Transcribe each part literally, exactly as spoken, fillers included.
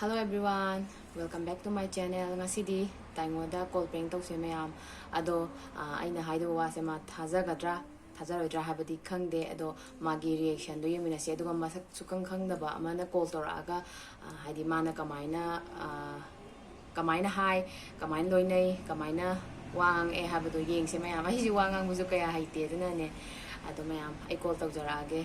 Hello everyone, welcome back to my channel. ꯉꯁꯤꯗꯤ ꯇꯥꯏꯉꯣꯗ call prank ꯇꯧꯁꯦ ꯃꯌꯥꯝ꯫ ꯑꯗꯣ ꯑꯩꯅ ꯍꯥꯏꯗꯧꯕ ꯋꯥꯁꯦ ꯃꯥ ꯊꯥꯖꯒꯗ꯭ꯔꯥ ꯊꯥꯖꯔꯣꯏꯗ꯭ꯔꯥ ꯍꯥꯏꯕꯗꯤ ꯈꯪꯗꯦ꯫ ꯑꯗꯣ ꯃꯥꯒꯤ reactionꯗꯣ ꯌꯦꯡꯃꯤꯟꯅꯁꯦ꯫ ꯑꯗꯨꯒ ꯃꯁꯛ ꯁꯨꯈꯪ ꯈꯪꯗꯕ ꯑꯃꯅ call ꯇꯧꯔꯛꯑꯒ ꯍꯥꯏꯗꯤ ꯃꯥꯅ ꯀꯃꯥꯏꯅ ꯀꯃꯥꯏꯅ ꯍꯥꯏ, ꯀꯃꯥꯏꯅ ꯂꯣꯏꯅꯩ, ꯀꯃꯥꯏꯅ ꯋꯥ ꯉꯥꯡꯉꯛꯑꯦ ꯍꯥꯏꯕꯗꯣ ꯌꯦꯡꯁꯦ ꯃꯌꯥꯝ꯫ ꯑꯩꯁꯨ ꯋꯥ ꯉꯥꯡꯕꯁꯨ ꯀꯌꯥ ꯍꯩꯇꯦ, ꯑꯗꯨꯅꯅꯦ꯫ ꯑꯗꯣ ꯃꯌꯥꯝ, ꯑꯩ call ꯇꯧꯖꯔꯛꯑꯒꯦ꯫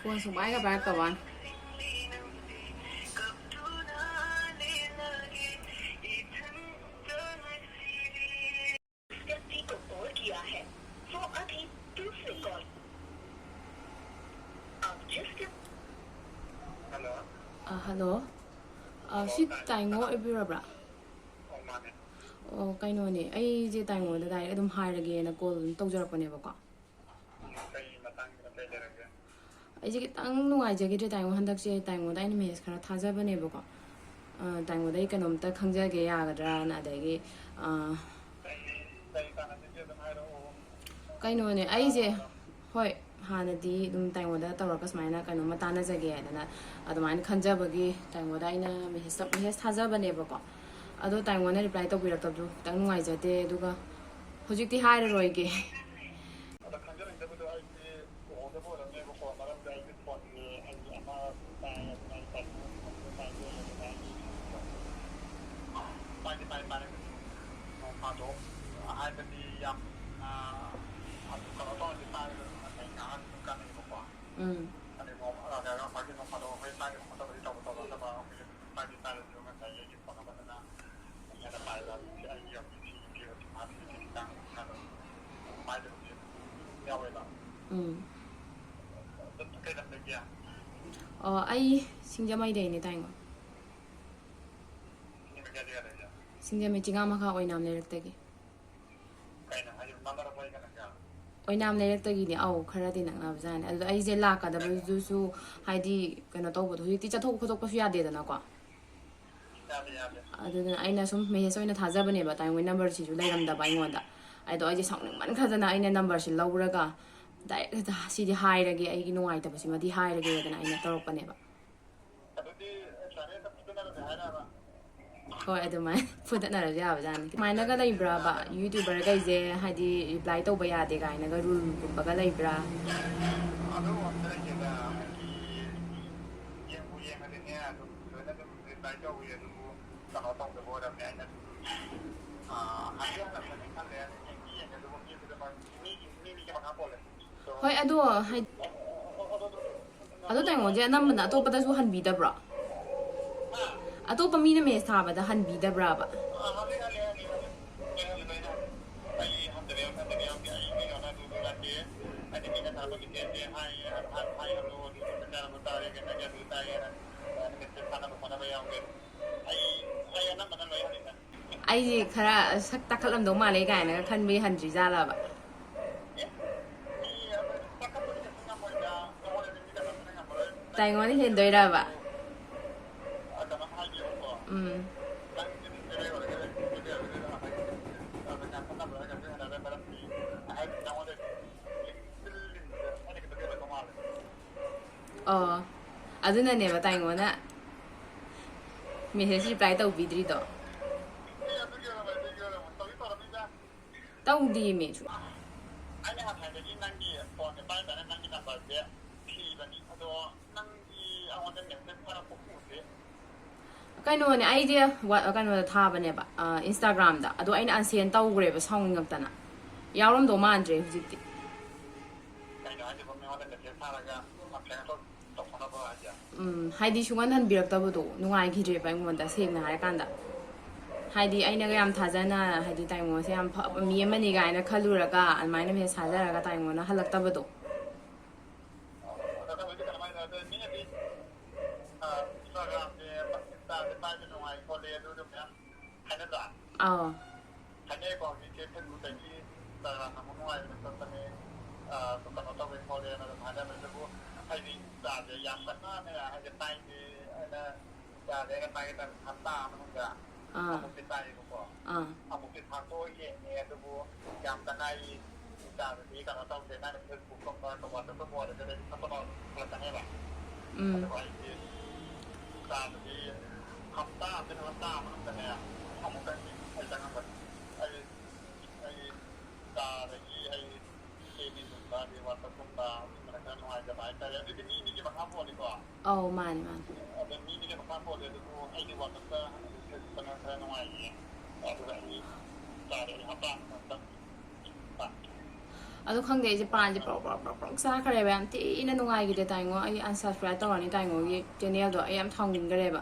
Phone ꯁꯨꯡꯄꯥꯏꯒ ꯄꯥꯏꯔꯛꯇꯕ ꯋꯥꯅꯤ꯫ व्यक्ति को कॉल किया है, वो अभी दूसरे कॉल। आप जिस व्यक्ति हेलो। ꯑ, ꯍꯜꯂꯣ꯫ ꯑ, ꯁꯤ ꯇꯥꯏꯉꯣ ꯑꯣꯏꯕꯤꯔꯕ꯭ꯔꯥ? ꯑꯣ, ꯃꯥꯅꯦ꯫ ꯑꯣ, ꯀꯩꯅꯣꯅꯦ, ꯑꯩꯁꯦ ꯇꯥꯏꯉꯣꯗ direct ꯑꯗꯨꯝ ꯍꯥꯏꯔꯒꯦꯅ call ꯑꯗꯨꯝ ꯇꯧꯖꯔꯛꯄꯅꯦꯕꯀꯣ꯫ ꯎꯝ, ꯀꯩ ꯃꯇꯥꯡꯒꯤꯅꯣ, ꯀꯩ ꯂꯩꯔꯒꯦ? ꯑꯩꯁꯦ ꯈꯤꯇꯪ ꯅꯨꯡꯉꯥꯏꯖꯈꯤꯗ꯭ꯔꯦ ꯇꯥꯏꯉꯣ꯫ ꯍꯟꯗꯛꯁꯦ ꯇꯥꯏꯉꯣꯗ ꯑꯩꯅ message ꯈꯔ ꯊꯥꯖꯕꯅꯦꯕꯀꯣ꯫ ꯑ, ꯇꯥꯏꯉꯣꯗ ꯑꯩ ꯀꯩꯅꯣꯝꯇ ꯈꯪꯖꯒꯦ ꯌꯥꯒꯗ꯭ꯔꯥꯅ, ꯑꯗꯒꯤ, ꯑ, ꯀꯩ, ꯀꯩ ꯇꯥꯟꯅꯁꯤꯒꯦ ꯑꯗꯨꯝ ꯍꯥꯏꯔꯛꯑꯣ꯫ ꯀꯩꯅꯣꯅꯦ, ꯑꯩꯁꯦ, ꯍꯣꯏ, ꯍꯥꯟꯅꯗꯤ ꯑꯗꯨꯝ ꯇꯥꯏꯉꯣꯗ ꯇꯧꯔꯒ ꯁꯨꯃꯥꯏꯅ ꯀꯩꯅꯣꯝꯃ ꯇꯥꯟꯅꯖꯒꯦ ꯍꯥꯏꯗꯅ ꯑꯗꯨꯃꯥꯏꯅ ꯈꯟꯖꯕꯒꯤ ꯇꯥꯏꯉꯣꯗ ꯑꯩꯅ message, message ꯊꯥꯖꯕꯅꯦꯕꯀꯣ꯫ ꯑꯗꯣ ꯇꯥꯏꯉꯣꯅ reply ꯇꯧꯕꯤꯔꯛꯇꯕꯗꯨ ꯈꯤꯇꯪ ꯅꯨꯡꯉꯥꯏꯖꯗꯦ꯫ ꯑꯗꯨꯒ ꯍꯧꯖꯤꯛꯇꯤ ꯍꯥꯏꯔꯔꯣꯏꯒꯦ꯫ ꯑꯗꯣ ꯈꯪꯖꯅꯤꯡꯗꯕꯗꯣ ꯑꯩꯗꯤ ꯎꯍꯧꯗꯕ ꯑꯣꯏꯔꯝꯅꯦꯕꯀꯣ, ꯃꯔꯝꯗꯤ ꯑꯩꯗꯤ ꯐꯣꯟꯁꯦ ꯑꯩꯒꯤ ꯑꯃ ꯄꯥꯏ, ꯑꯗꯨꯅ ꯑꯩ ꯄꯥꯏꯅꯤꯡꯕ ꯐꯣꯟꯁꯦ ꯄꯥꯏꯗꯦ, ꯑꯗꯨꯅ ꯑꯩ ꯄꯥꯏꯗꯤ ꯄꯥꯏ, ꯄꯥꯏꯔꯒꯁꯨ ꯅꯣꯡ ꯐꯥꯗꯣꯛ, ꯍꯥꯏꯕꯗꯤ ꯌꯥꯝ, ꯑ, ꯑꯗꯨ ꯀꯩꯅꯣ ꯇꯧꯔꯗꯤ ꯄꯥꯏꯔꯒꯁꯨ ꯉꯁꯥꯏ ꯉꯥꯏꯍꯥꯛ ꯑꯗꯨꯝ ꯀꯥꯟꯅꯩꯕꯀꯣ꯫ ꯎꯝ꯫ ꯑꯗꯩ ꯅꯣꯡ ꯐꯥꯗꯣꯛ ꯑꯩꯈꯣꯏꯒꯤ ꯅꯣꯡ ꯐꯥꯗꯣꯛ ꯑꯩꯈꯣꯏ ꯄꯥꯏꯗꯕ ꯈꯣꯠꯇꯕꯗꯤ ꯇꯧꯕ ꯇꯧꯔꯛꯇꯕ, ꯑꯩꯈꯣꯏꯒꯤ ꯄꯥꯏꯗꯤ ꯄꯥꯏꯔꯁꯨ ꯉꯁꯥꯏ ꯑꯩꯒꯤ ꯐꯣꯟ ꯑꯃꯗꯅ ꯃꯤ ꯑꯃ ꯄꯥꯏꯕ, ꯑꯩꯒꯤ ꯍꯧꯖꯤꯛ ꯁꯤꯒꯤ ꯃꯥꯁꯤꯒꯤ ꯈꯤꯇꯪ ꯏꯁꯥꯗ ꯄꯥꯏꯗꯕꯁꯦ ꯌꯥꯎꯋꯦꯕ꯫ ꯎꯝ꯫ ꯑꯗꯨ ꯀꯩ ꯂꯝꯗꯒꯤ? ꯑꯣ, ꯑꯩ ꯁꯤꯡꯖꯃꯩꯗꯩꯅꯦ ꯇꯥꯏꯉꯣ꯫ ꯁꯤꯡꯖꯃꯩ ꯀꯥꯏ ꯖꯒꯥꯗꯒꯤ? ꯁꯤꯡꯖꯃꯩ ꯆꯤꯉꯥ ꯃꯈꯥ ꯑꯣꯏꯅꯥꯝ ꯂꯩꯔꯛꯇꯒꯤ꯫ ꯀꯩꯅꯣ ꯍꯥꯏꯁꯤꯕꯨ, ꯅꯛꯅꯔꯕꯣ ꯑꯩꯒ ꯅꯪꯒ? ꯑꯣꯏꯅꯥꯝ ꯂꯩꯔꯛꯇꯒꯤꯅꯦ꯫ ꯑꯧ, ꯈꯔꯗꯤ ꯅꯛꯅꯕꯖꯥꯠꯅꯤ꯫ ꯑꯗꯨꯗ ꯑꯩꯁꯦ ꯂꯥꯛꯀꯗꯕꯗꯨꯁꯨ ꯍꯥꯏꯗꯤ ꯀꯩꯅꯣ ꯇꯧꯕꯗꯣ, ꯍꯧꯖꯤꯛꯇꯤ ꯆꯠꯊꯣꯛ ꯈꯣꯠꯇꯣꯛꯄꯁꯨ ꯌꯥꯗꯦꯗꯅꯀꯣ꯫ ꯑꯗꯨꯗꯨꯅ ꯑꯩꯅ ꯁꯨꯝ ꯃꯦꯁꯦꯖ ꯑꯣꯏꯅ ꯊꯥꯖꯕꯅꯦꯕ, ꯇꯥꯏꯉꯣꯏ ꯅꯝꯕꯔꯁꯤꯁꯨ ꯂꯩꯔꯝꯗꯕ ꯑꯩꯉꯣꯟꯗ꯫ ꯑꯗꯣ ꯑꯩꯁꯦ ꯁꯥꯎꯅꯤꯡꯃꯟꯈ꯭ꯔꯗꯅ ꯑꯩꯅ ꯅꯝꯕꯔꯁꯤ ꯂꯧꯔꯒ ꯗꯥꯏꯔꯦꯛ ꯁꯤꯗꯤ ꯍꯥꯏꯔꯒꯦ, ꯑꯩꯒꯤ ꯅꯨꯡꯉꯥꯏꯇꯕꯁꯤꯃꯗꯤ ꯍꯥꯏꯔꯒꯦꯗꯅ ꯑꯩꯅ ꯇꯧꯔꯛꯄꯅꯦꯕ꯫ ꯍꯣꯏ, ꯑꯗꯨꯃꯥꯏꯅ ꯐꯨꯗꯠꯅꯔꯁꯨ ꯌꯥꯕꯖꯥꯠꯅꯤ꯫ ꯀꯃꯥꯏꯅꯒ ꯂꯩꯕ꯭ꯔꯥꯕ ꯌꯨꯇ꯭ꯌꯨꯕꯔꯈꯩꯁꯦ, ꯍꯥꯏꯗꯤ ꯔꯤꯄ꯭ꯂꯥꯏ ꯇꯧꯕ ꯌꯥꯗꯦ ꯀꯥꯏꯅꯒ ꯔꯨꯜꯒꯨꯝꯕꯒ ꯂꯩꯕ꯭ꯔꯥ? ꯑꯗꯨ ꯑꯝꯇ ꯂꯩꯇꯦꯗ, ꯍꯥꯏꯗꯤ ꯌꯦꯡꯕꯨ ꯌꯦꯡꯉꯗꯤꯅꯦ ꯑꯗꯨꯝ ꯂꯣꯏꯅ ꯑꯗꯨꯝ ꯔꯤꯄ꯭ꯂꯥꯏ ꯇꯧꯏ꯫ ꯑꯗꯨꯕꯨ ꯀꯩꯅꯣ ꯇꯧꯗꯕ ꯑꯣꯏꯔꯝꯅꯦ꯫ ꯑꯩꯅ ꯑꯗꯨꯝ ꯍꯟꯗꯤ ꯍꯜꯂꯛꯄꯅꯤ ꯈꯜꯂꯦ꯫ ꯌꯦꯡꯗꯤ ꯌꯦꯡꯉꯦ, ꯑꯗꯨꯕꯨ ꯃꯤ ꯈꯨꯗꯤꯡꯃꯛ ꯃꯤ ꯃꯤ ꯃꯤꯒꯤ ꯃꯈꯥ ꯄꯣꯜꯂꯦ꯫ ꯍꯣꯏ, ꯑꯗꯣ ꯍꯥꯏ- ꯑꯗꯣ ꯇꯥꯏꯉꯣꯟꯁꯦ ꯑꯅꯝꯕꯅ ꯑꯇꯣꯞꯄꯗꯁꯨ ꯍꯟꯕꯤꯗꯕ꯭ꯔꯣ? ꯑꯇꯣꯞꯄ ꯃꯤꯅ ꯃꯦꯁ ꯊꯥꯕꯗ ꯍꯟꯕꯤꯗꯕ꯭ꯔꯕ? ꯑꯩꯁꯦ ꯈꯔ ꯁꯛ ꯇꯥꯈꯠꯂꯝꯗꯧ ꯃꯥꯜꯂꯦ ꯀꯥꯏꯅꯒ ꯈꯟꯕꯒꯤ ꯍꯟꯗ꯭ꯔꯤꯖꯥꯠꯂꯕ? ꯇꯥꯏꯉꯣꯟꯅ ꯍꯦꯟꯗꯣꯏꯔꯕ? ꯎꯝ꯫ ꯑꯣ, ꯑꯗꯨꯅꯅꯦꯕ ꯇꯥꯏꯉꯣꯟꯅ ꯃꯦꯁꯦꯖ ꯔꯤꯄ꯭ꯂꯥꯏ ꯇꯧꯕꯤꯗ꯭ꯔꯤꯗꯣ꯫ ꯇꯧꯗꯦꯃꯤ꯫ ꯑꯩꯅ ꯉꯁꯥꯏꯗꯒꯤ ꯅꯪꯒꯤ ꯐꯣꯟꯁꯦ ꯄꯥꯏꯗꯅ ꯅꯪꯒꯤ ꯅꯝꯕꯔꯁꯦ ꯊꯤꯕꯅꯤ꯫ ꯑꯗꯣ ꯅꯪꯒꯤ ꯑꯩꯉꯣꯟꯗ ꯃꯦꯁꯦꯖ ꯊꯥꯔꯛꯄ ꯎꯗꯦ꯫ ꯀꯩꯅꯣꯅꯦ, ꯑꯩꯁꯦ ꯋꯥ-, ꯀꯩꯅꯣꯗ ꯊꯥꯕꯅꯦꯕ, ꯑ, ꯏꯟꯁꯇꯥꯒ꯭ꯔꯥꯝꯗ꯫ ꯑꯗꯣ ꯑꯩꯅ ꯑꯟꯁꯦꯟ ꯇꯧꯈ꯭ꯔꯦꯕ ꯁꯥꯎꯅꯤꯡꯉꯛꯇꯅ꯫ ꯌꯥꯎꯔꯝꯗꯧ ꯃꯥꯟꯗ꯭ꯔꯦ ꯍꯧꯖꯤꯛꯇꯤ꯫ ꯀꯩꯅꯣ ꯍꯥꯏꯁꯤꯕꯣ? ꯃꯤꯉꯣꯟꯗ ꯃꯦꯁꯦꯖ ꯊꯥꯔꯒ ꯑꯟꯁꯦꯟ ꯇꯧ-, ꯇꯧꯊꯣꯛꯅꯕ꯭ꯔꯣ ꯍꯥꯏꯁꯦ? ꯎꯝ, ꯍꯥꯏꯗꯤ ꯁꯨꯡꯍꯟ ꯍꯟꯕꯤꯔꯛꯇꯕꯗꯣ ꯅꯨꯡꯉꯥꯏꯈꯤꯗ꯭ꯔꯦꯕ ꯑꯩꯉꯣꯟꯗ, ꯁꯦꯡꯅ ꯍꯥꯏꯔꯀꯥꯟꯗ꯫ ꯍꯥꯏꯗꯤ ꯑꯩꯅꯒ ꯌꯥꯝ ꯊꯥꯖꯅ, ꯍꯥꯏꯗꯤ ꯇꯥꯏꯉꯣꯟꯁꯦ ꯌꯥꯝ ꯐꯕ ꯃꯤ ꯑꯃꯅꯤ ꯀꯥꯏꯅ ꯈꯜꯂꯨꯔꯒ ꯑꯗꯨꯃꯥꯏꯅ ꯃꯦꯁꯦꯖ ꯊꯥꯖꯔꯒ ꯇꯥꯏꯉꯣꯟꯅ ꯍꯜꯂꯛꯇꯕꯗꯣ꯫ ꯑꯗꯣ ꯍꯧꯖꯤꯛ ꯀꯃꯥꯏꯅ ꯇꯧꯔꯦ? ꯃꯤꯅꯗꯤ, ꯑ, ꯏꯟꯁꯇꯥꯒ꯭ꯔꯥꯝꯁꯦ, ꯏꯟꯁꯇꯥꯁꯦ ꯄꯥꯏꯕ ꯅꯨꯡꯉꯥꯏ ꯈꯣꯠꯂꯦ ꯑꯗꯨ ꯑꯗꯨꯝ ꯃꯌꯥꯝ ꯍꯥꯏꯅꯗ꯭ꯔꯥ? ꯑꯥꯎ꯫ ꯍꯥꯏꯅꯩꯀꯣ, ꯍꯧꯖꯤꯛꯁꯦ ꯐꯦꯁꯕꯨꯛꯇꯒꯤ ꯏꯟꯁꯇꯥꯒ꯭ꯔꯥꯝꯅ ꯑꯃꯨꯛ ꯅꯨꯡꯉꯥꯏꯕꯅꯦ ꯈꯣꯠꯄꯅꯦ, ꯑ, ꯀꯩꯅꯣ ꯇꯧꯋꯦ ꯈꯣꯠꯂꯦꯅ ꯑꯗꯨꯝ ꯍꯥꯏꯅꯕꯅꯦ꯫ ꯑꯗꯨꯕꯨ ꯑꯩꯗꯤ ꯏꯟꯁꯇꯥꯁꯦ ꯌꯥꯝ ꯀꯟꯅ ꯍꯥꯏꯗꯤ ꯄꯥꯏꯗꯦ, ꯑꯩꯅ ꯌꯥꯔꯦ, ꯃꯥꯒꯤ ꯍꯞꯇꯥ ꯃꯅꯨꯡꯗ ꯑꯥ ꯑꯃꯨꯛꯇꯤ ꯇꯥꯏꯌꯦꯕꯀꯣ꯫ ꯑꯥ ꯑꯃꯨꯛꯇꯤ ꯊꯥꯡꯗꯣꯛꯑ ꯌꯦꯡꯉꯦ, ꯑꯗꯨꯕꯨ ꯌꯥꯝ ꯀꯅꯥꯏ ꯏꯟꯁꯇꯥꯗꯗꯤ ꯀꯩꯅꯣ ꯇꯧꯗꯦ꯫ ꯅꯪꯅ ꯐꯦꯁꯕꯨꯛꯀꯨꯝꯕ, ꯋꯥꯆꯞꯀꯨꯝꯕ ꯑꯣꯏꯔꯒꯗꯤ ꯑꯩ ꯐꯠ ꯐꯠ ꯂꯥꯎꯅ ꯈꯜꯂꯛꯀꯅꯦꯕ꯫ ꯎꯝ꯫ ꯑꯗꯨꯒ ꯑꯩꯗꯤ ꯏꯟꯁꯇꯥꯗꯗꯤ ꯍꯞꯇꯥ ꯑꯃꯗ, ꯍꯞꯇꯥ ꯑꯃꯅꯨꯡꯗꯅꯦ ꯑꯃꯨꯛꯇꯪꯗꯤ ꯑꯩ ꯆꯪꯉꯝꯒꯅꯤ꯫ ꯑꯩ, ꯑꯩ ꯏꯟꯁꯇꯥꯗꯒꯤ ꯑꯩ ꯐꯦꯁꯕꯨꯛꯀꯨꯝꯕ, ꯑꯗꯩ ꯋꯥꯆꯞꯀꯨꯝꯕ, ꯑꯗꯨꯝꯕꯅ ꯈꯔ ꯅꯨꯡꯉꯥꯏꯖꯕ ꯍꯥꯏꯇꯥꯔꯦ꯫ ꯑꯗꯨꯗꯤ ꯃꯤ ꯃꯤꯒꯤ ꯃꯈꯥ ꯄꯣꯜꯂꯤꯀꯣ꯫ ꯑꯧ, ꯃꯥꯅꯦ, ꯃꯥꯅꯦ꯫ ꯑꯗꯣ ꯃꯤ ꯃꯤꯒꯤ ꯃꯈꯥ ꯄꯣꯜꯂꯦ, ꯑꯗꯨꯕꯨ ꯑꯩꯗꯤ ꯋꯥꯆꯞꯇ, ꯑꯗꯩ ꯐꯦꯁꯕꯨꯛꯇꯅ ꯈꯔ ꯅꯨꯡꯉꯥꯏꯌꯦ꯫ ꯑꯗꯨꯒ ꯑꯩ ꯏꯟꯁꯇꯥꯗ ꯑꯩ ꯍꯞꯇꯥ ꯑꯃꯗ ꯑꯃꯨꯛꯇꯪ ꯄꯥ-꯫ ꯑꯗꯣ ꯈꯪꯗꯦ, ꯑꯩꯁꯦ ꯄꯥꯟꯁꯦ ꯄ꯭ꯔꯣꯛ ꯄ꯭ꯔꯣꯛ ꯄ꯭ꯔꯣꯛ ꯄ꯭ꯔꯣꯛ ꯆꯥꯈ꯭ꯔꯦꯕ꯫ ꯌꯥꯝ ꯊꯤꯅ ꯅꯨꯡꯉꯥꯏꯈꯤꯗꯦ ꯇꯥꯏꯉꯣ꯫ ꯑꯩ unsubscribe ꯇꯧꯔꯅꯤ ꯇꯥꯏꯉꯣꯒꯤ channelꯗꯣ꯫ ꯑꯩ ꯌꯥꯝ ꯁꯥꯎꯅꯤꯡꯈ꯭ꯔꯦꯕ꯫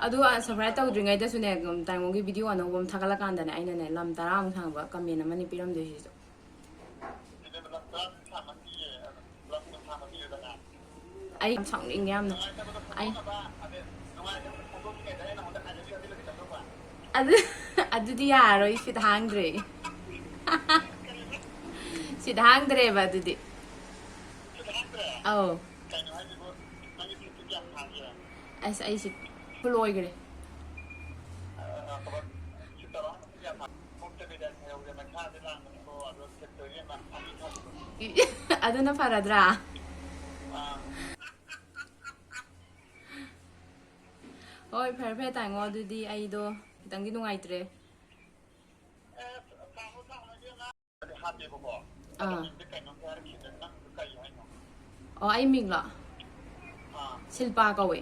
ꯑꯗꯨ unsubscribe ꯇꯧꯗ꯭ꯔꯤꯉꯩꯗꯁꯨꯅꯦ, ꯇꯥꯏꯉꯣꯒꯤ video ꯑꯅꯧꯕ ꯑꯃ ꯊꯥꯒꯠꯂꯀꯥꯟꯗꯅꯦ, ꯑꯩꯅꯅꯦ ꯂꯝ ꯇꯔꯥꯃꯨꯛ ꯁꯥꯡꯕ comment ꯑꯃꯅꯤ ꯄꯤꯔꯝꯗꯣꯏꯁꯤꯁꯨ꯫ ꯑꯩ ꯌꯥꯝ ꯁꯥꯎꯅꯤꯡꯉꯦ ꯌꯥꯝꯅ꯫ ꯑꯩ ꯑꯗꯨ, ꯑꯗꯨꯗꯤ ꯌꯥꯔꯣꯏ, ꯁꯤꯠ ꯍꯥꯡꯗ꯭ꯔꯦ꯫ ꯁꯤꯠ ꯍꯥꯡꯗ꯭ꯔꯦꯕ ꯑꯗꯨꯗꯤ꯫ ꯑꯧ꯫ ꯑꯁ, ꯑꯩ ꯁꯤꯠ full ꯑꯣꯏꯈ꯭ꯔꯦ꯫ ꯑꯗꯨꯅ ꯐꯔꯗ꯭ꯔꯥ? ꯍꯣꯏ, ꯐꯔꯦ ꯐꯔꯦ ꯇꯥꯏꯉꯣ, ꯑꯗꯨꯗꯤ ꯑꯩꯗꯣ ꯈꯤꯇꯪꯗꯤ ꯅꯨꯡꯉꯥꯏꯇ꯭ꯔꯦ꯫ ꯑꯥ꯫ ꯑꯣ, ꯑꯩ ꯃꯤꯡꯂꯣ? ꯁꯤꯜꯄꯥ ꯀꯧꯋꯦ꯫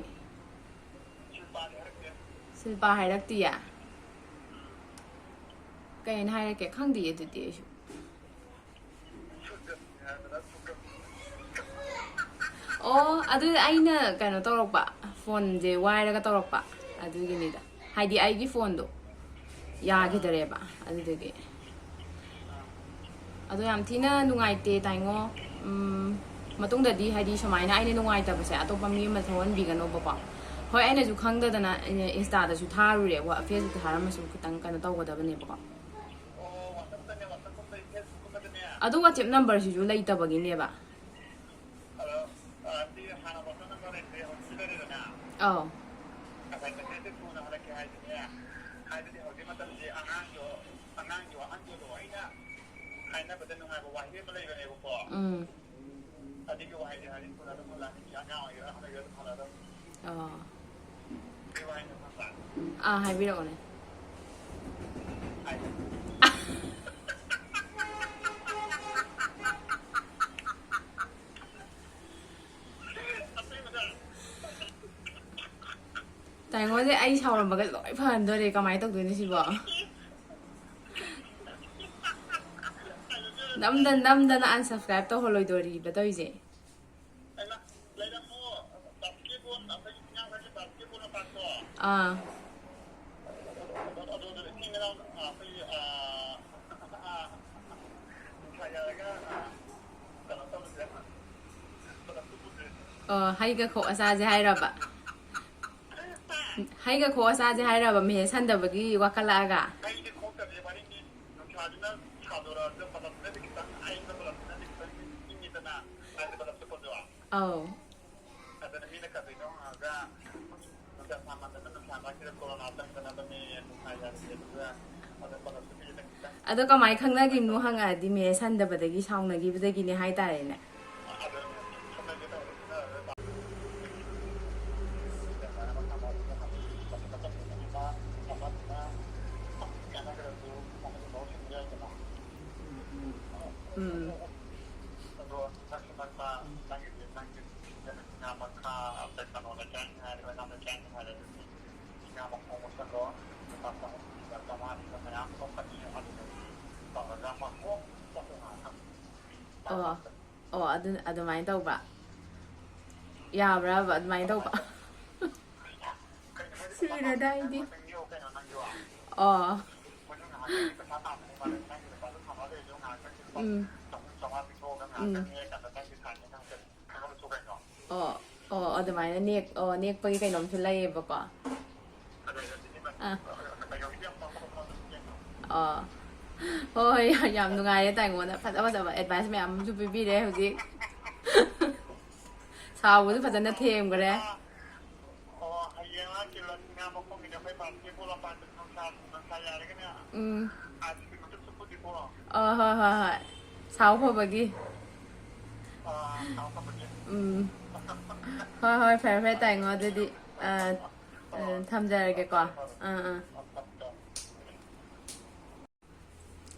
ꯁꯤꯜꯄꯥ ꯍꯥꯏꯔꯛꯇꯤꯌꯦ? ꯀꯩꯅ ꯍꯥꯏꯔꯛꯀꯦ? ꯈꯪꯗꯤꯌꯦ ꯑꯗꯨꯗꯤ ꯑꯩꯁꯨ꯫ ꯑꯣ, ꯑꯗꯨ ꯑꯩꯅ ꯀꯩꯅꯣ ꯇꯧꯔꯛꯄ, phoneꯁꯦ ꯋꯥꯏꯔꯒ ꯇꯧꯔꯛꯄ, ꯑꯗꯨꯒꯤꯅꯤꯗ꯫ ꯍꯥꯏꯗꯤ ꯑꯩꯒꯤ phoneꯗꯣ ꯌꯥꯈꯤꯗꯔꯦꯕ, ꯑꯗꯨꯗꯨꯒꯤ꯫ ꯑꯗꯣ ꯌꯥꯝ ꯊꯤꯅ ꯅꯨꯡꯉꯥꯏꯇꯦ ꯇꯥꯏꯉꯣ꯫ ꯎꯝ, ꯃꯇꯨꯡꯗꯗꯤ ꯍꯥꯏꯗꯤ ꯁꯨꯃꯥꯏꯅ ꯑꯩꯅ ꯅꯨꯡꯉꯥꯏꯇꯕꯁꯦ ꯑꯇꯣꯞꯄ ꯃꯤ ꯑꯃ ꯊꯣꯛꯍꯟꯕꯤꯒꯅꯣꯕꯀꯣ꯫ ꯍꯣꯏ, ꯑꯩꯅꯁꯨ ꯈꯪꯗꯗꯅ Instaꯗꯁꯨ ꯊꯥꯔꯨꯔꯦ, ꯋꯥ-, Facebookꯇ ꯊꯥꯔꯝꯃꯁꯨ ꯈꯤꯇꯪ ꯀꯩꯅꯣ ꯇꯧꯒꯗꯕꯅꯦꯕꯀꯣ꯫ ꯑꯗꯣ WhatsApp numberꯁꯤꯁꯨ ꯂꯩꯇꯕꯒꯤꯅꯦꯕ꯫ ꯍꯥꯟꯅ ꯋꯥꯆꯞ ꯅꯝꯕꯔ ꯂꯩꯇ꯭ꯔꯦ, ꯍꯧꯖꯤꯛ ꯁꯤꯗ ꯂꯩꯔꯦꯗꯅ꯫ ꯑꯧ꯫ ꯉꯁꯥꯏ ꯃꯦꯁꯦꯖꯇ ꯊꯨꯅ ꯍꯜꯂꯛꯀꯦ ꯍꯥꯏꯗꯨꯅꯦ꯫ ꯍꯥꯏꯕꯗꯤ ꯍꯧꯖꯤꯛ ꯃꯇꯝꯁꯦ ꯑꯉꯥꯡꯁꯨ, ꯑꯉꯥꯡꯁꯨ ꯑꯍꯟꯁꯨ ꯂꯣꯏꯅ ꯍꯥꯏꯅꯕꯗ ꯅꯨꯡꯉꯥꯏꯕ ꯋꯥꯍꯩ ꯑꯃ ꯂꯩꯕꯅꯦꯕꯀꯣ꯫ ꯎꯝ꯫ ꯑꯗꯨꯒꯤ ꯋꯥꯍꯩꯁꯦ ꯍꯥꯏꯗꯤ ꯊꯨꯅ ꯑꯗꯨꯝ ꯍꯜꯂꯛꯑꯅꯤ, ꯑꯉꯥꯡ ꯑꯣꯏꯒꯦꯔꯥ ꯑꯍꯟ ꯑꯣꯏꯒꯦꯔꯥ ꯑꯗꯨꯝ ꯍꯜꯂꯛꯑꯗꯝꯅꯤ꯫ ꯑꯣ꯫ ꯀꯩ ꯋꯥꯍꯩꯅꯣ ꯈꯪꯕ꯭ꯔꯥ? ꯑꯥ, ꯍꯥꯏꯕꯤꯔꯛꯑꯣꯅꯦ꯫ ꯍꯥꯏ꯫ ꯇꯥꯏꯉꯣꯁꯦ ꯑꯩ ꯁꯥꯎꯔꯝꯕꯒ ꯂꯣꯏ ꯐꯍꯟꯗꯣꯔꯦ, ꯀꯃꯥꯏꯅ ꯇꯧꯗꯣꯏꯅꯣ ꯁꯤꯕꯣ? ꯅꯝꯗꯅ ꯅꯝꯗꯅ unsubscribe ꯇꯧꯍꯜꯂꯣꯏꯗꯣꯔꯤꯕ ꯇꯧꯔꯤꯁꯦ꯫ ꯑꯥ꯫ ꯑꯣ, ꯍꯩꯒ ꯈꯣꯛꯑ ꯆꯥꯁꯦ ꯍꯥꯏꯔꯕ? ꯍꯩꯒ ꯈꯣꯛꯑ ꯆꯥꯁꯦ ꯍꯥꯏꯔꯕ, ꯃꯦꯁꯦꯖ ꯍꯟꯗꯕꯒꯤ ꯋꯥꯈꯠꯂꯛꯑꯒ? ꯍꯩꯗꯤ ꯈꯣꯛꯇꯕꯤ ꯋꯥꯔꯤꯅꯤ, ꯅꯨꯡꯁꯥꯁꯤꯅ ꯁꯥꯗꯣꯔꯛꯑꯒ ꯕꯂꯞꯁꯤꯅꯗꯤ ꯈꯤꯇꯪ, ꯑꯩꯅ ꯕꯂꯞꯁꯤꯅꯗꯤ ꯈꯤꯇꯪ ꯏꯪꯉꯤꯗꯅ, ꯍꯥꯏꯗꯤ ꯕꯂꯞꯁꯦ ꯄꯣꯟꯗꯣꯛꯑꯣ꯫ ꯑꯧ꯫ ꯑꯗꯨꯅ ꯃꯤꯅ ꯀꯔꯤꯅꯣ ꯍꯪꯉꯒ, ꯅꯨꯡꯁꯥ ꯁꯥꯃꯟꯗꯅ ꯅꯨꯡꯁꯥ ꯃꯔꯛꯁꯤꯗ ꯀꯣꯔꯣꯅꯥ ꯆꯪꯗꯅꯕꯅꯦ, ꯅꯨꯡꯁꯥ ꯌꯥꯏꯔꯗꯤ, ꯑꯗꯨꯒ ꯑꯗꯣ ꯀꯃꯥꯏꯅ ꯈꯪꯅꯈꯤꯕꯅꯣ ꯍꯪꯉꯛꯑꯗꯤ, ꯃꯦꯁꯦꯖ ꯍꯟꯗꯕꯗꯒꯤ ꯁꯥꯎꯅꯈꯤꯕꯗꯒꯤꯅꯦ ꯍꯥꯏꯇꯥꯔꯦꯅꯦ꯫ ꯎꯝ꯫ ꯑꯣ, ꯑꯣ, ꯑꯗꯨ, ꯑꯗꯨꯃꯥꯏꯅ ꯇꯧꯕ꯫ ꯌꯥꯕ꯭ꯔꯕ ꯑꯗꯨꯃꯥꯏꯅ ꯇꯧꯕ? ꯁꯤꯔꯦꯗ ꯑꯩꯗꯤ꯫ ꯑꯣ꯫ ꯎꯝ꯫ ꯎꯝ꯫ ꯑꯣ, ꯑꯣ, ꯑꯗꯨꯃꯥꯏꯅ ꯅꯦꯛ-, ꯑꯣ, ꯅꯦꯛꯄꯒꯤ ꯀꯩꯅꯣꯝꯁꯨ ꯂꯩꯌꯦꯕꯀꯣ꯫ ꯑꯥ꯫ ꯑꯣ꯫ ꯍꯣꯏ, ꯍꯣꯏ, ꯌꯥꯝ, ꯌꯥꯝ ꯅꯨꯡꯉꯥꯏꯔꯦ꯫ ꯇꯥꯏꯉꯣꯟꯗ ꯐꯖ ꯐꯖꯕ advice ꯃꯌꯥꯝ ꯑꯃꯁꯨ ꯄꯤꯕꯤꯔꯦ ꯍꯧꯖꯤꯛ꯫ ꯆꯥꯎꯕꯁꯨ ꯐꯖꯅ ꯊꯦꯝꯈ꯭ꯔꯦ꯫ ꯑꯣ, ꯍꯌꯦꯡ ꯑꯥ ꯀꯤꯂꯣ ꯃꯉꯥ ꯃꯈꯣꯡꯒꯤꯗꯤ ꯑꯩꯈꯣꯏ ꯄꯥꯟꯒꯤ ꯄꯣꯂꯥꯡ ꯄꯥꯟꯗ ꯅꯨꯡꯁꯥ, ꯅꯨꯡꯁꯥ ꯌꯥꯔꯒꯅꯦ꯫ ꯎꯝ꯫ ꯑꯥꯏꯁ ꯀ꯭ꯔꯤꯝ ꯑꯗꯨꯝ ꯆꯨꯞꯄꯨꯁꯤꯀꯣ꯫ ꯑꯣ, ꯍꯣꯏ, ꯍꯣꯏ, ꯍꯣꯏ꯫ ꯁꯥꯎ ꯐꯕꯒꯤ꯫ ꯑꯥ, ꯁꯥꯎ ꯐꯕꯒꯤ꯫ ꯎꯝ꯫ ꯍꯣꯏ, ꯍꯣꯏ, ꯐꯔꯦ, ꯐꯔꯦ, ꯇꯥꯏꯉꯣ꯫ ꯑꯗꯨꯗꯤ, ꯑ, ꯑ, ꯊꯝꯖꯔꯒꯦꯀꯣ꯫ ꯑꯥ, ꯑꯥ꯫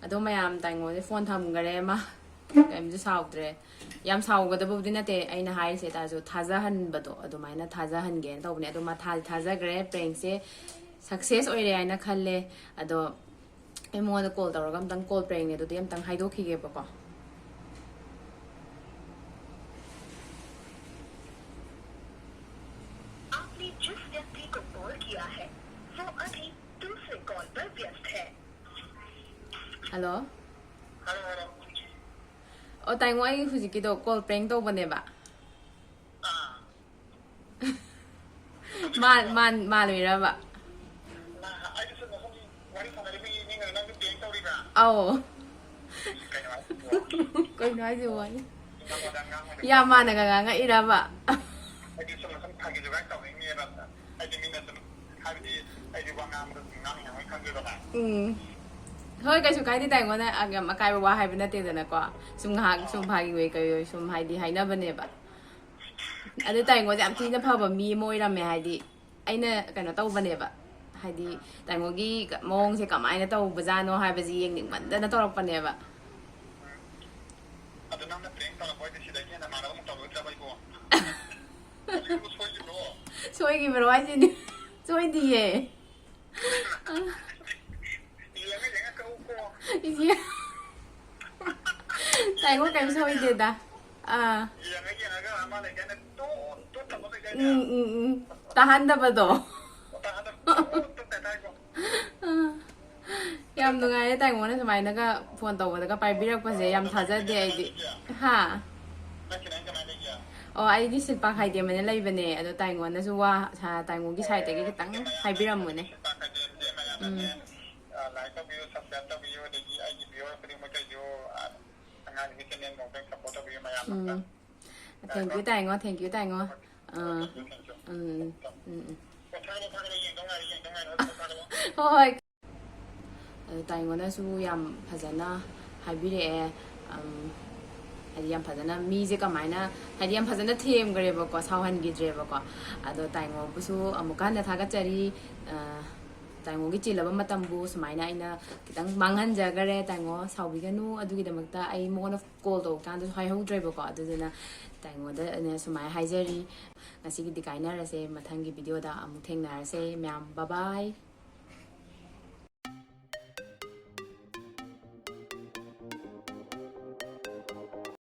ꯑꯗꯣ ꯃꯌꯥꯝ, ꯇꯥꯏꯉꯣꯁꯦ ꯐꯣꯟ ꯊꯝꯈꯔꯦ꯫ ꯃꯥ ꯀꯩꯝꯇ ꯁꯥꯎꯗ꯭ꯔꯦ꯫ ꯌꯥꯝ ꯁꯥꯎꯒꯗꯕꯕꯨꯗꯤ ꯅꯠꯇꯦ ꯑꯩꯅ ꯍꯥꯏꯔꯤꯁꯦ, ꯇꯥꯔꯁꯨ ꯊꯥꯖꯍꯟꯕꯗꯣ ꯑꯗꯨꯃꯥꯏꯅ ꯊꯥꯖꯍꯟꯒꯦꯅ ꯇꯧꯕꯅꯦ꯫ ꯑꯗꯣ ꯃꯥ ꯊꯥꯗꯤ ꯊꯥꯖꯈ꯭ꯔꯦ, prankꯁꯦ success ꯑꯣꯏꯔꯦ ꯍꯥꯏꯅ ꯈꯜꯂꯦ꯫ ꯑꯗꯣ ꯑꯩ ꯃꯉꯣꯟꯗ call ꯇꯧꯔꯒ ꯑꯝꯇꯪ, call prankꯅꯦ ꯑꯗꯨꯗꯤ ꯑꯝꯇꯪ ꯍꯥꯏꯗꯣꯛꯈꯤꯒꯦꯕꯀꯣ꯫ आपने जिस व्यक्ति को कॉल किया है, वो अभी दूसरे कॉल पर व्यस्त है। Hello? ꯑꯣ, ꯇꯥꯏꯉꯣ, ꯑꯩ ꯍꯧꯖꯤꯛꯀꯤꯗꯣ call prank ꯇꯧꯕꯅꯦꯕ꯫ ꯃꯥ-, ꯃꯥꯟ-, ꯃꯥꯜꯂꯨꯏꯔꯕ? ꯑꯧ꯫ ꯀꯩꯅꯣ ꯍꯥꯏꯁꯤꯕꯣ? ꯌꯥꯝ ꯃꯥꯟꯅꯒ ꯉꯥꯡꯉꯛꯏꯔꯕ? ꯎꯝ꯫ ꯍꯣꯏ, ꯀꯩꯁꯨ ꯀꯥꯏꯗꯦꯗ, ꯑꯩꯉꯣꯟꯗ ꯌꯥꯝ ꯑꯀꯥꯏꯕ ꯋꯥ ꯍꯥꯏꯕ ꯅꯠꯇꯦꯗꯅꯀꯣ꯫ ꯁꯨꯝ ꯉꯥꯏꯍꯥꯛ ꯁꯨꯝ ꯐꯥꯒꯤ ꯑꯣꯏ ꯀꯩ ꯑꯣꯏ ꯁꯨꯝ ꯍꯥꯏꯗꯤ ꯍꯥꯏꯅꯕꯅꯦꯕ꯫ ꯑꯗꯨ ꯇꯥꯏꯉꯣꯁꯦ ꯌꯥꯝ ꯊꯤꯅ ꯐꯕ ꯃꯤ ꯑꯃ ꯑꯣꯏꯔꯝꯃꯦ, ꯍꯥꯏꯗꯤ ꯑꯩꯅ ꯀꯩꯅꯣ ꯇꯧꯕꯅꯦꯕ, ꯍꯥꯏꯗꯤ ꯇꯥꯏꯉꯣꯒꯤ ꯃꯑꯣꯡꯁꯦ ꯀꯃꯥꯏꯅ ꯇꯧꯕꯖꯥꯠꯅꯣ ꯍꯥꯏꯕꯁꯦ ꯌꯦꯡꯅꯤꯡꯃꯟꯗꯅ ꯇꯧꯔꯛꯄꯅꯦꯕ꯫ ꯑꯗꯣ ꯅꯪꯅ prank ꯇꯧꯔꯛꯄ ꯑꯣꯏꯗꯤ ꯁꯤꯗꯒꯤ ꯍꯦꯟꯅ ꯃꯥꯟꯅꯕ ꯑꯃꯨꯛ ꯇꯧꯔꯣꯏꯗ꯭ꯔꯕ ꯑꯩꯕꯣ? ꯁꯣꯏꯈꯤꯕ꯭ꯔꯣ? ꯁꯣꯏꯈꯤꯕ꯭ꯔꯣ ꯍꯥꯏꯁꯤꯅꯤ? ꯁꯣꯏꯗꯤꯌꯦ꯫ ꯏꯆꯦ꯫ ꯇꯥꯏꯉꯣ ꯀꯩꯝ ꯁꯣꯏꯗꯦꯗ꯫ ꯑꯥ꯫ ꯎꯝ, ꯎꯝ, ꯎꯝ꯫ ꯇꯥꯍꯟꯗꯕꯗꯣ꯫ ꯑꯥ꯫ ꯌꯥꯝ ꯅꯨꯡꯉꯥꯏꯔꯦ ꯇꯥꯏꯉꯣꯅ ꯁꯨꯃꯥꯏꯅꯒ phone ꯇꯧꯕꯗꯒ ꯄꯥꯏꯕꯤꯔꯛꯄꯁꯦ ꯌꯥꯝ ꯊꯥꯖꯗꯦ ꯑꯩꯗꯤ꯫ ꯍꯥ? ꯑꯣ, ꯑꯩꯗꯤ ꯁꯤꯜꯄꯥ ꯈꯥꯏꯗꯦꯝ ꯍꯥꯏꯅ ꯂꯩꯕꯅꯦ꯫ ꯑꯗꯣ ꯇꯥꯏꯉꯣꯟꯅꯁꯨ ꯋꯥ ꯁꯥ-, ꯇꯥꯏꯉꯣꯟꯒꯤ side ꯇꯒꯤ ꯈꯤꯇꯪ ꯍꯥꯏꯕꯤꯔꯝꯃꯨꯅꯦ꯫ ꯎꯝ꯫ ꯎꯝ꯫ Thank you, ꯇꯥꯏꯉꯣ, thank you, ꯇꯥꯏꯉꯣ꯫ ꯑꯥ, ꯎꯝ, ꯎꯝ, ꯎꯝ, ꯎꯝ꯫ ꯍꯣꯏ, ꯍꯣꯏ꯫ ꯑꯗꯨ ꯇꯥꯏꯉꯣꯅꯁꯨ ꯌꯥꯝ ꯐꯖꯅ ꯍꯥꯏꯕꯤꯔꯛꯑꯦ꯫ ꯑꯝ, ꯍꯥꯏꯗꯤ ꯌꯥꯝ ꯐꯖꯅ ꯃꯤꯁꯦ ꯀꯃꯥꯏꯅ, ꯍꯥꯏꯗꯤ ꯌꯥꯝ ꯐꯖꯅ ꯊꯦꯝꯈ꯭ꯔꯦꯕꯀꯣ, ꯁꯥꯎꯍꯟꯈꯤꯗ꯭ꯔꯦꯕꯀꯣ꯫ ꯑꯗꯣ ꯇꯥꯏꯉꯣꯕꯨꯁꯨ ꯑꯃꯨꯛꯀ ꯍꯟꯅ ꯊꯥꯒꯠꯆꯔꯤ꯫ ꯑ, ꯇꯥꯏꯉꯣꯒꯤ ꯆꯤꯜꯂꯕ ꯃꯇꯝꯕꯨ ꯁꯨꯃꯥꯏꯅ ꯑꯩꯅ ꯈꯤꯇꯪ ꯃꯥꯡꯍꯟꯖꯈꯔꯦ꯫ ꯇꯥꯏꯉꯣ ꯁꯥꯎꯕꯤꯒꯅꯨ, ꯑꯗꯨꯒꯤꯗꯃꯛꯇ ꯑꯩ ꯃꯉꯣꯟꯗ call ꯇꯧꯕ ꯀꯥꯟꯗꯁꯨ ꯍꯥꯏꯍꯧꯗ꯭ꯔꯦꯕꯀꯣ꯫ ꯑꯗꯨꯗꯨꯅ ꯇꯥꯏꯉꯣꯗ ꯑꯩꯅ ꯁꯨꯃꯥꯏꯅ ꯍꯥꯏꯖꯔꯤ꯫ ꯉꯁꯤꯒꯤꯗꯤ ꯀꯥꯏꯅꯔꯁꯦ, ꯃꯊꯪꯒꯤ video ꯗ ꯑꯃꯨꯛ ꯊꯦꯡꯅꯔꯁꯦ ꯃꯌꯥꯝ꯫ Bye bye꯫